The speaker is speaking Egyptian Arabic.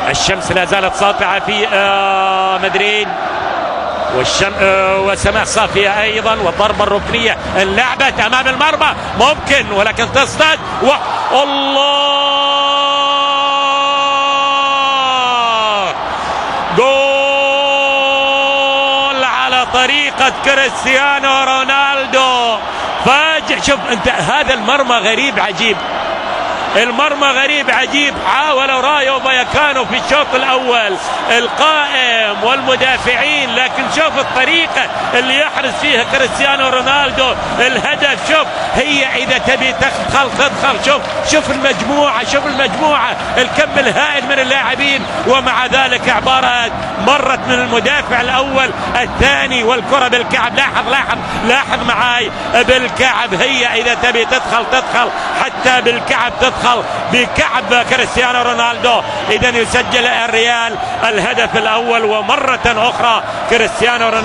الشمس لا زالت ساطعة في مدريد، والسماء صافية أيضا. والضربة الركنية اللعبت أمام المرمى ممكن، ولكن تصطاد. الله، جول على طريقة كريستيانو رونالدو. فاجئ، شوف انت هذا المرمى غريب عجيب، المرمى غريب عجيب. حاول رايو فايكانو في الشوط الأول القائم والمدافعين، لكن شوف الطريقة اللي يحرز فيها كريستيانو رونالدو الهدف. شوف هي إذا تبي تدخل تدخل. شوف شوف المجموعة، شوف المجموعة، الكم الهائل من اللاعبين، ومع ذلك عبارة مرت من المدافع الأول الثاني والكرة بالكعب. لاحظ لاحظ لاحظ معاي بالكعب، هي إذا تبي تدخل تدخل، حتى بالكعب تدخل، بكعب كريستيانو رونالدو. إذا يسجل الريال الهدف الأول، ومرة أخرى كريستيانو رونالدو.